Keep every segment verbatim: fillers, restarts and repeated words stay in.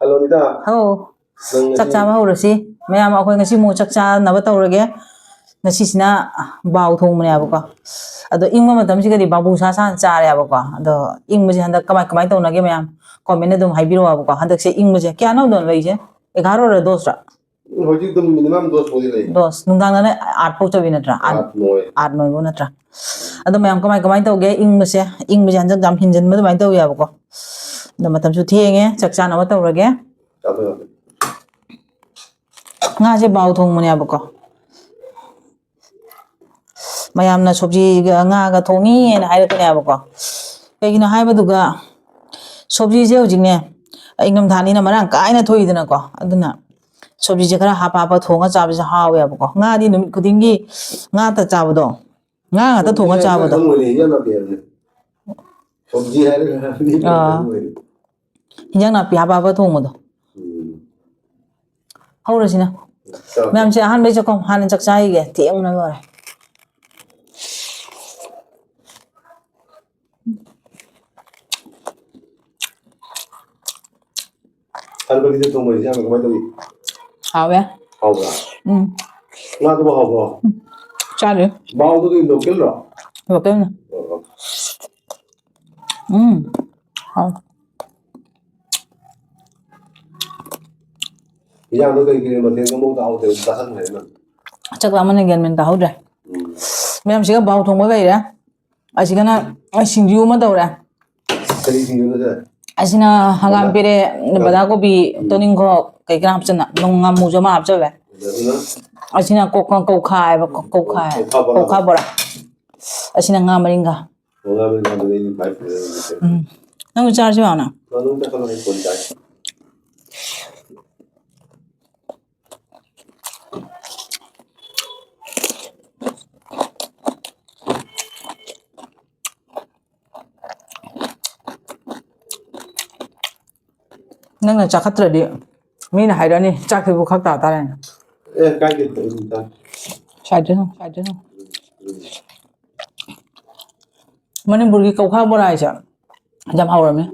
Hello, Nita. ꯍꯥꯎ꯫ ꯅꯪ ꯆꯥꯛ ꯉꯁꯤ ꯆꯥꯕ ꯍꯧꯔꯁꯤ꯫ ꯃꯌꯥꯝ, ꯑꯩꯈꯣꯏ ꯉꯁꯤ ꯑꯃꯨꯛ ꯆꯥꯛ ꯆꯥꯅꯕ ꯇꯧꯔꯒꯦ꯫ ꯉꯁꯤꯁꯤꯅ ꯕꯥꯎ ꯊꯣꯡꯕꯅꯦꯕꯀꯣ꯫ ꯑꯗꯣ ꯏꯪꯕ ꯃꯇꯝꯁꯤꯒꯗꯤ ꯕꯥꯕꯨ ꯁꯥ ꯁꯥꯅ ꯆꯥꯔꯦꯕꯀꯣ꯫ ꯑꯗꯣ ꯏꯪꯕꯁꯦ ꯍꯟꯗꯛ ꯀꯃꯥꯏ, ꯀꯃꯥꯏ ꯇꯧꯅꯒꯦ ꯃꯌꯥꯝ? Comment ꯑꯗꯨꯝ ꯍꯥꯏꯕꯤꯔꯛꯑꯣ ꯍꯥꯏꯕꯀꯣ꯫ ꯍꯟꯗꯛꯁꯦ ꯏꯪꯕꯁꯦ ꯀꯌꯥꯅꯣ ꯑꯗꯨꯝ ꯂꯩꯁꯦ? ꯑꯦꯒꯥꯔꯣꯔ ꯗꯣꯁꯔ? ꯍꯧꯖꯤꯛ ꯑꯗꯨꯝ minimum dose ꯐꯥꯎꯗꯤ ꯂꯩ꯫ Dose꯫ ꯅꯨꯡꯗꯥꯡꯗꯅ ꯑꯥꯠ ꯐꯥꯎ ꯆꯠꯄꯤ ꯅꯠꯇ꯭ꯔꯥ? ꯑꯥꯠ, ꯑꯥꯠ ꯅꯣꯏ꯫ ꯑꯥꯠ ꯅꯣꯏꯕꯨ ꯅꯠꯇ꯭ꯔꯥ? ꯑꯗꯣ ꯃꯌꯥꯝ ꯀꯃꯥꯏ, ꯀꯃꯥꯏ ꯇꯧꯒꯦ? ꯏꯪꯕꯁꯦ, ꯏꯪꯕꯁꯦ ꯍꯟꯗꯛ ꯌꯥꯝ ꯍꯦꯟꯖꯤꯟꯕ ꯑꯗꯨꯃꯥꯏꯅ ꯇꯧꯋꯦꯕꯀꯣ꯫ ꯑꯗꯣ ꯃꯇꯝꯁꯨ ꯊꯦꯡꯉꯦ, ꯆꯥꯛ ꯆꯥꯅꯕ ꯇꯧꯔꯒꯦ꯫ ꯆꯥꯊꯣꯛ ꯆꯥꯊꯣꯛ꯫ ꯉꯥꯁꯦ ꯕꯥꯎ ꯊꯣꯡꯕꯅꯦꯕꯀꯣ꯫ ꯃꯌꯥꯝꯅ ꯁꯣꯕꯖꯤꯒ ꯉꯥꯒ ꯊꯣꯡꯉꯤ ꯍꯥꯏꯅ ꯍꯥꯏꯔꯛꯀꯅꯦꯕꯀꯣ꯫ ꯀꯩꯒꯤꯅꯣ ꯍꯥꯏꯕꯗꯨꯒ, ꯁꯣꯕꯖꯤꯁꯦ ꯍꯧꯖꯤꯛꯅꯦ, ꯏꯪꯊꯝꯊꯥꯅꯤꯅ ꯃꯔꯥꯡ ꯀꯥꯏꯅ ꯊꯣꯛꯏꯗꯅꯀꯣ꯫ ꯑꯗꯨꯅ ꯁꯣꯕꯖꯤꯁꯦ ꯈꯔ ꯍꯥꯞꯄ ꯍꯥꯞꯄ ꯊꯣꯡꯉ ꯆꯥꯕꯁꯦ ꯍꯥꯎꯋꯦꯕꯀꯣ꯫ ꯉꯥꯗꯤ ꯅꯨꯃꯤꯠ ꯈꯨꯗꯤꯡꯒꯤ ꯉꯥꯇ ꯆꯥꯕꯗꯣ, ꯉꯥ ꯉꯥꯛꯇ ꯊꯣꯡꯉ ꯁꯣꯕꯖꯤ ꯍꯥꯏꯔꯒ ꯆꯥꯕꯗꯣ꯫ ꯈꯪꯉꯣꯏꯅꯦ, ꯏꯟꯖꯥꯡ ꯅꯥꯄꯤ ꯍꯥꯏꯕꯅꯦ꯫ ꯁꯣꯕꯖꯤ ꯍꯥꯏꯔꯒ ꯃꯤ ꯑꯥ꯫ ꯈꯪꯉꯣꯏꯅꯦ꯫ ꯍꯤꯟꯖꯥꯡ ꯅꯥꯄꯤ ꯍꯥꯞꯄ ꯍꯥꯞꯄ ꯊꯣꯡꯕꯗꯣ꯫ ꯎꯝ꯫ ꯍꯧꯔꯁꯤꯅ꯫ ꯆꯥꯛ꯫ ꯃꯌꯥꯝꯁꯦ ꯑꯍꯥꯟꯕꯩ ꯆꯥꯛꯈꯨꯝ ꯍꯥꯟꯅ ꯆꯥꯛ ꯆꯥꯈꯤꯒꯦ꯫ ꯊꯦꯡꯕꯅ ꯂꯣꯏꯔꯦ꯫ ꯈꯟꯕꯒꯤꯗ ꯊꯣꯡꯕ ꯏꯟꯖꯥꯡꯗꯣ ꯀꯃꯥꯏ ꯇꯧꯏ? ꯍꯥꯎꯋꯦ꯫ ꯍꯥꯎꯕ꯭ꯔꯥ? ꯎꯝ꯫ ꯉꯥꯗꯨꯕꯨ ꯍꯥꯎꯕ꯭ꯔꯣ? ꯎꯝ꯫ ꯆꯥꯗ꯭ꯔꯤ꯫ ꯕꯥꯎꯗꯨꯗꯤ local ꯂꯣ? Local ꯅꯦ꯫ ꯑꯣ꯫ ꯎꯝ꯫ ꯍꯥꯎ꯫ ꯏꯟꯖꯥꯡꯗꯣ ꯀꯩ ꯀꯩ ꯃꯊꯦꯜ ꯑꯃꯐꯥꯎ ꯇꯥꯍꯧꯗꯦ, ꯆꯥꯁꯟꯈ꯭ꯔꯦ ꯅꯪ꯫ ꯆꯥꯛ ꯂꯥꯝꯃꯟꯅ ꯒ꯭ꯌꯥꯟ ꯃꯦꯟ ꯇꯥꯍꯧꯗ꯭ꯔꯦ꯫ ꯎꯝ꯫ ꯃꯌꯥꯝꯁꯤꯒ ꯕꯥꯎ ꯊꯣꯡꯕ ꯂꯩꯔꯦ꯫ ꯑꯁꯤꯒꯅ ꯁꯤꯡꯖꯨ ꯑꯃ ꯇꯧꯔꯦ꯫ ꯀꯔꯤ ꯁꯤꯡꯖꯨꯅꯣ ꯁꯦ? ꯑꯁꯤꯅ ꯍꯪꯒꯥꯝ ꯍꯪꯒꯥꯝ꯫ ꯄꯦꯔꯦ, ꯍꯪꯒꯥꯝ꯫ ꯕꯗꯥ ꯀꯣꯕꯤ, ꯎꯝ꯫ ꯇꯣꯅꯤꯡꯈꯣꯛ, ꯀꯩ ꯀꯩꯅꯣ ꯍꯥꯞꯆꯤꯟꯅ, ꯅꯣꯡ ꯉꯥꯃꯨꯁꯨ ꯑꯃ ꯍꯥꯞꯆꯜꯂꯦ꯫ ꯑꯗꯨꯅ? ꯑꯁꯤꯅ ꯀꯣꯛ-, ꯀꯧꯈꯥ ꯍꯥꯏꯕ, ꯀꯧꯈꯥ꯫ ꯀꯧꯈꯥ ꯕꯣꯔꯥ꯫ ꯀꯧꯈꯥ ꯕꯣꯔꯥ꯫ ꯑꯁꯤꯅ ꯉꯥ ꯃꯔꯤꯡꯒꯥ꯫ ꯑꯣ, ꯉꯥ ꯃꯔꯤꯡꯒꯥꯗꯨꯅ ꯑꯩꯗꯤ ꯈ꯭ꯋꯥꯏ ꯐꯖꯅ ꯍꯩꯅꯖꯩ꯫ ꯎꯝ꯫ ꯅꯪꯁꯨ ꯆꯥꯔꯁꯤ ꯂꯥꯎꯅ꯫ ꯅꯪ ꯑꯗꯨꯝ ꯆꯠꯈ꯭ꯔꯣ, ꯑꯩ ꯀꯣꯟꯅ ꯆꯥꯒꯦ꯫ ꯅꯪꯅ ꯆꯥꯈꯠꯇ꯭ꯔꯗꯤ ꯃꯤꯅ ꯍꯥꯏꯔꯛꯑꯅꯤ, ꯆꯥꯛꯁꯤꯕꯨ ꯈꯛ ꯇꯥ ꯇꯥꯔꯦꯅ꯫ ꯑꯦ, ꯀꯥꯏꯗꯦ, ꯑꯩ ꯑꯗꯨꯝ ꯆꯥꯒꯦ꯫ ꯁꯥꯏꯗꯅꯣ, ꯁꯥꯏꯗꯅꯣ꯫ ꯎꯝ, ꯎꯝ꯫ ꯃꯅꯤꯄꯨꯔꯒꯤ ꯀꯧꯈꯥ ꯕꯣꯔꯥ ꯍꯥꯏꯁꯦ ꯌꯥꯝ ꯍꯥꯎꯔꯝꯃꯦ꯫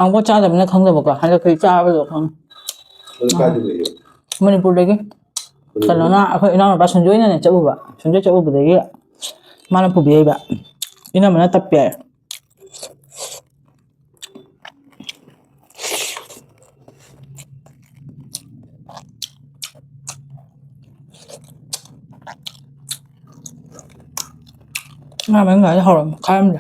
ꯑꯃꯨꯛꯐꯥꯎ ꯆꯥꯗꯕꯅꯤꯅ ꯈꯪꯗꯕꯀꯣ, ꯍꯟꯗꯛꯇꯤ ꯆꯥꯕꯗꯣ ꯈꯪꯉꯦ꯫ ꯅꯪ ꯀꯥꯏꯗ ꯂꯩꯒꯦ? ꯃꯅꯤꯄꯨꯔꯗꯒꯤ꯫ ꯃꯅꯤꯄꯨꯔ? ꯀꯩꯅꯣꯅ, ꯑꯩꯈꯣꯏ ꯏꯅꯥꯎꯅꯨꯄꯥ ꯁꯟꯖꯣꯏꯅꯅꯦ ꯆꯠꯂꯨꯕ, ꯁꯟꯖꯣꯏ ꯆꯠꯂꯨꯕꯗꯒꯤ ꯃꯥꯅ ꯄꯨꯕꯤꯔꯛꯏꯕ꯫ ꯏꯅꯝꯃꯅ ꯇꯞꯄꯦ ꯍꯥꯏ꯫ ꯉꯥ ꯃꯅꯨꯡ ꯍꯥꯎꯔꯝꯃꯦ, ꯈꯥꯏꯔꯝꯗꯦ꯫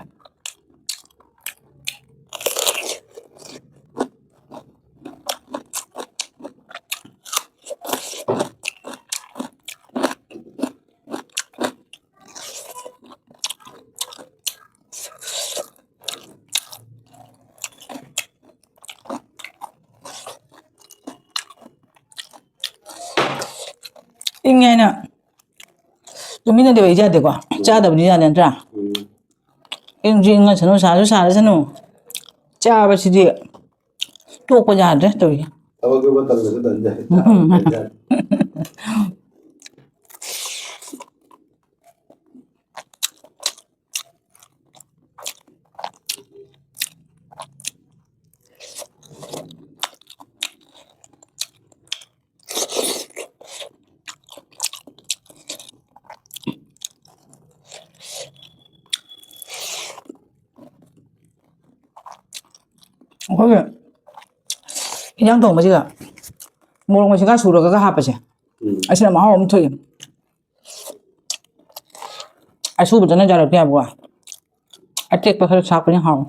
ꯏꯪꯉꯦ ꯍꯥꯏꯅ ꯇꯨꯃꯤꯟꯅꯗꯤ ꯂꯩ ꯌꯥꯗꯦꯀꯣ꯫ ꯆꯥꯗꯕꯗꯤ ꯌꯥꯗꯦ ꯅꯠꯇ꯭ꯔꯥ? ꯎꯝ꯫ ꯏꯪꯁꯨ ꯏꯪꯉꯁꯅꯨ, ꯁꯥꯁꯨ ꯁꯥꯔꯁꯅꯨ꯫ ꯆꯥꯕꯁꯤꯗꯤ ꯇꯣꯛꯄ ꯌꯥꯗ꯭ꯔꯦ ꯇꯧꯔꯤꯁꯦ꯫ ꯊꯕꯛ ꯁꯨꯕ ꯇꯜꯂꯁꯨ ꯇꯟ ꯌꯥꯏ꯫ ꯎꯝ꯫ ꯑꯩꯈꯣꯏꯒꯤ ꯏꯟꯖꯥꯡ ꯊꯣꯡꯕꯁꯤꯒ ꯃꯣꯔꯣꯛ ꯃꯁꯤꯒ ꯁꯨꯔꯒꯒ ꯍꯥꯞꯄꯁꯦ, ꯎꯝ꯫ ꯑꯁꯤꯅ ꯃꯍꯥꯎ ꯑꯃ ꯊꯣꯛꯑꯦ꯫ ꯑꯁꯨꯕꯗꯅ ꯖꯥꯔꯛꯇꯦ ꯍꯥꯏꯕꯀꯣ꯫ ꯑꯇꯦꯛꯄ ꯈꯔ ꯊꯥꯛꯄꯅ ꯍꯥꯎꯋꯦ꯫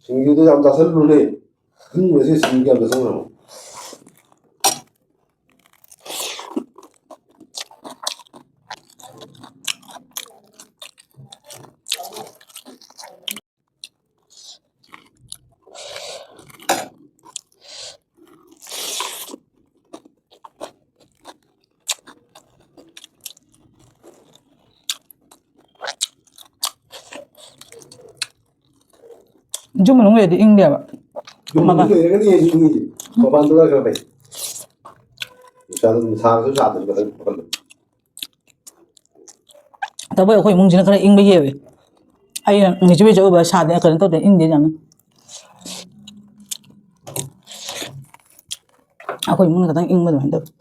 ꯁꯤꯡꯖꯨꯗꯣ ꯌꯥꯝ ꯆꯥꯁꯜꯂꯨꯅꯦ꯫ ꯑꯍꯤꯡꯕꯁꯦ ꯁꯤꯡꯖꯨ ꯌꯥꯝ ꯆꯥꯁꯜꯂꯨꯅꯣ꯫ ꯌꯨꯝ ꯃꯅꯨꯡ ꯂꯩꯔꯗꯤ ꯏꯪꯗꯦꯕ꯫ ꯌꯨꯝ ꯃꯅꯨꯡ ꯂꯩꯔꯒꯅ ꯍꯦꯟꯅ ꯏꯪꯉꯤ꯫ ꯃꯄꯥꯟ ꯊꯣꯛꯂꯛꯑꯒ ꯐꯩ꯫ ꯁꯥꯔꯁꯨ ꯁꯥꯗ꯭ꯔꯁꯨ ꯈꯤꯇꯪ ꯐꯒꯠꯂꯨ꯫ ꯇꯧꯕꯩ ꯑꯩꯈꯣꯏ ꯏꯃꯨꯡꯁꯤꯅ ꯈꯔ ꯏꯪꯕ ꯍꯦꯜꯂꯦ꯫ ꯑꯩꯅ ꯅꯦꯆꯨꯔꯦꯜ ꯆꯠꯂꯨꯕ ꯁꯥꯗꯦ, ꯀꯩꯅꯣ ꯇꯧꯗꯦ, ꯏꯪꯗꯦ ꯌꯥꯝꯅ꯫ ꯑꯩꯈꯣꯏ ꯏꯃꯨꯡꯅ ꯈꯤꯇꯪ ꯏꯪꯕ ꯑꯗꯨꯃꯥꯏꯅ ꯇꯧꯋꯤ꯫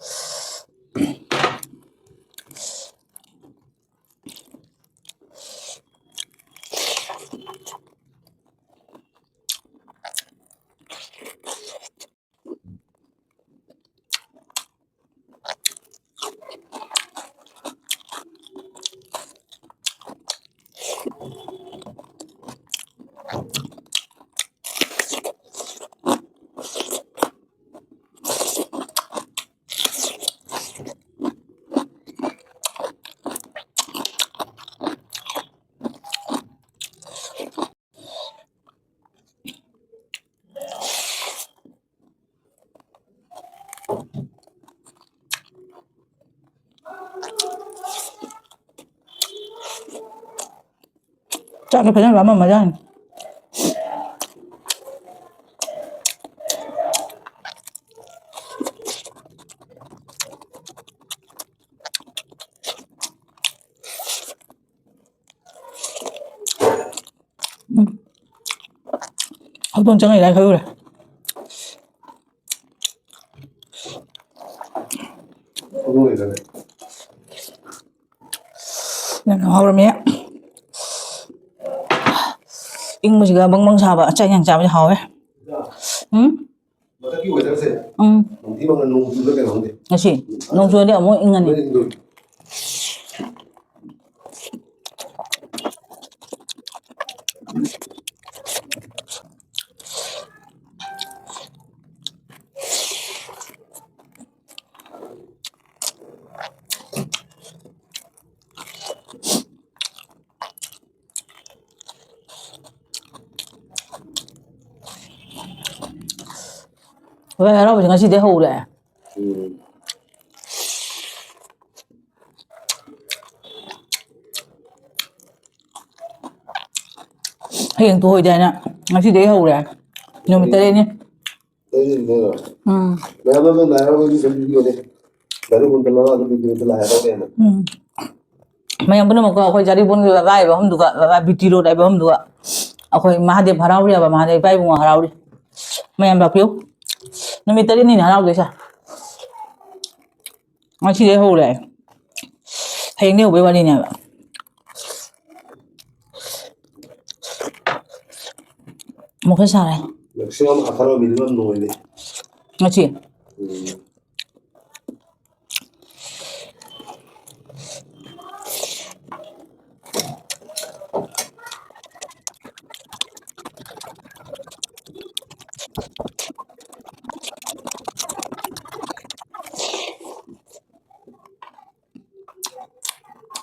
ꯆꯥꯛꯁꯦ ꯐꯖꯅ ꯂꯥꯝꯃꯝꯃꯖꯥꯠꯅꯤ꯫ ꯎꯝ꯫ ꯍꯧꯗꯣꯡ ꯆꯪꯉꯛꯏꯔꯥ ꯈꯜꯂꯨꯔꯦ꯫ ꯌꯥꯝ ꯍꯥꯎꯔꯝꯃꯦ꯫ ꯏꯪꯕꯁꯤꯒ ꯕꯪ ꯕꯪ ꯁꯥꯕ ꯆꯥꯛ ꯏꯟꯖꯥꯡ ꯆꯥꯕꯁꯦ ꯍꯥꯎꯋꯦ꯫ ꯎꯝ? ꯃꯊꯛꯀꯤ ꯋꯦꯗꯔꯁꯦ ꯎꯝ꯫ ꯅꯨꯡꯊꯤ ꯃꯪꯉ ꯅꯣꯡ ꯆꯨꯕ꯭ꯔꯥ ꯀꯩꯅꯣ ꯈꯪꯗꯦ꯫ ꯉꯁꯤ ꯅꯣꯡ ꯆꯨꯔꯗꯤ ꯑꯃꯨꯛ ꯏꯪꯉꯅꯤ꯫ ꯍꯣꯔꯦꯟ ꯏꯪꯗꯣꯏꯅꯤ꯫ ꯍꯣꯏ, ꯍꯔꯥꯎꯕꯁꯦ ꯉꯁꯤꯗꯩ ꯍꯧꯔꯦ꯫ ꯎꯝ꯫ ꯍꯌꯦꯡ ꯇꯨꯍꯣꯏꯗꯦ ꯍꯥꯏꯅ ꯉꯁꯤꯗꯩ ꯍꯧꯔꯦ꯫ ꯅꯨꯃꯤꯠ ꯇꯔꯦꯠꯅꯤ꯫ ꯇꯔꯦꯠꯅꯤ ꯂꯣꯏꯔꯦ꯫ ꯎꯝ꯫ ꯃꯌꯥꯝ ꯑꯃ ꯂꯥꯏ ꯍꯔꯥꯎꯕꯒꯤ ꯁꯨꯝ ꯄꯤꯕꯤꯌꯣꯅꯦ꯫ ꯒꯥꯔꯤ ꯍꯨꯟꯗ ꯂꯧꯔ ꯑꯗꯨꯝ ꯕꯤꯗꯤꯑꯣꯗ ꯂꯥꯛꯑꯦ ꯇꯧꯔꯦꯅ꯫ ꯎꯝ꯫ ꯃꯌꯥꯝ ꯄꯨꯝꯅꯃꯛꯀ ꯑꯩꯈꯣꯏ ꯖꯥꯔꯤꯕꯣꯟꯒꯤ ꯂꯩꯀꯥꯏ ꯍꯥꯏꯕ ꯃꯐꯝꯗꯨꯒ, ꯂꯩꯀꯥꯏ ꯕꯤ ꯇꯤ ꯔꯣꯗ ꯍꯥꯏꯕ ꯃꯐꯝꯗꯨꯒ ꯑꯩꯈꯣꯏ ꯃꯍꯥꯗꯦꯕ ꯍꯔꯥꯎꯔꯤ ꯍꯥꯏꯕ, ꯃꯍꯥꯗꯦꯕ ꯏꯄꯥ ꯏꯕꯨꯡꯉꯣ ꯍꯔꯥꯎꯔꯤ꯫ ꯃꯌꯥꯝ ꯂꯥꯛꯄꯤꯌꯨ꯫ ꯅꯨꯃꯤꯠ ꯇꯔꯦꯠꯅꯤꯅꯦ ꯍꯔꯥꯎꯗꯣꯏꯁꯦ꯫ ꯉꯁꯤꯗꯩ ꯍꯧꯔꯦ꯫ ꯍꯌꯦꯡꯗꯩ ꯍꯧꯕꯩ ꯋꯥꯔꯤꯅꯦꯕ꯫ ꯑꯃꯨꯛꯀ ꯁꯥꯔꯦ꯫ Maximum ꯑꯊꯔꯕ minimum ꯅꯣꯏꯅꯤ꯫ ꯉꯁꯤ꯫ ꯎꯝ꯫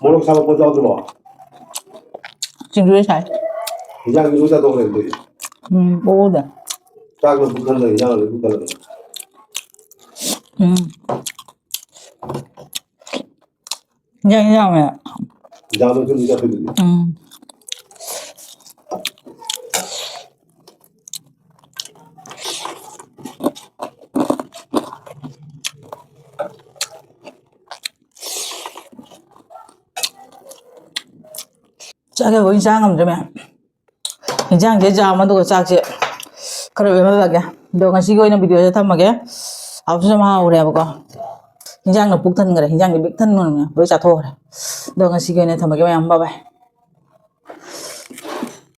ꯃꯣꯔꯣꯛ ꯁꯥꯕ ꯄꯣꯠ ꯌꯥꯎꯗ꯭ꯔꯕꯣ? ꯁꯤꯡꯖꯨ ꯁꯥꯏ꯫ ꯍꯤꯟꯖꯥꯡꯗꯤ ꯂꯣꯏ ꯆꯥꯊꯣꯛꯈ꯭ꯔꯦ ꯑꯗꯨꯗꯤ꯫ ꯎꯝ, ꯑꯣꯗ꯫ ꯆꯥꯛꯅ ꯄꯨꯛ ꯊꯟꯗ꯭ꯔꯦ, ꯍꯤꯟꯖꯥꯡꯅ ꯂꯣꯏ ꯄꯨꯛ ꯊꯜꯂꯦ꯫ ꯎꯝ꯫ ꯍꯤꯟꯖꯥꯡ, ꯍꯤꯟꯖꯥꯡꯅꯦ꯫ ꯍꯤꯟꯖꯥꯡꯗꯣ ꯊꯨꯝ ꯆꯥꯊꯣꯛꯏꯗꯨꯗꯤ꯫ ꯎꯝ꯫ ꯆꯥꯛꯁꯦ ꯂꯣꯏ ꯆꯥ ꯉꯝꯗ꯭ꯔꯦ ꯃꯌꯥꯝ꯫ ꯍꯤꯟꯖꯥꯡꯁꯦ ꯆꯥꯝꯃ, ꯑꯗꯨꯒ ꯆꯥꯛꯁꯦ ꯈꯔ ꯂꯦꯝꯍꯜꯂꯒꯦ꯫ ꯑꯗꯣ ꯉꯁꯤꯒꯤ ꯑꯣꯏꯅ ꯚꯤꯗꯤꯑꯣꯁꯦ ꯊꯝꯃꯒꯦ꯫ ꯍꯥꯎꯁꯨ ꯌꯥꯝ ꯍꯥꯎꯔꯦꯕꯀꯣ꯫ ꯍꯤꯟꯖꯥꯡꯅ ꯄꯨꯛ ꯊꯟꯈ꯭ꯔꯦ꯫ ꯍꯤꯟꯖꯥꯡꯗꯤ ꯄꯤꯛ ꯊꯟꯈ꯭ꯔꯕꯅꯦ꯫ ꯂꯣꯏ ꯆꯥꯊꯣꯛꯈ꯭ꯔꯦ꯫ ꯑꯗꯣ ꯉꯁꯤꯒꯤ ꯑꯣꯏꯅ ꯊꯝꯃꯒꯦ ꯃꯌꯥꯝ꯫ ꯕꯥꯏ ꯕꯥꯏ꯫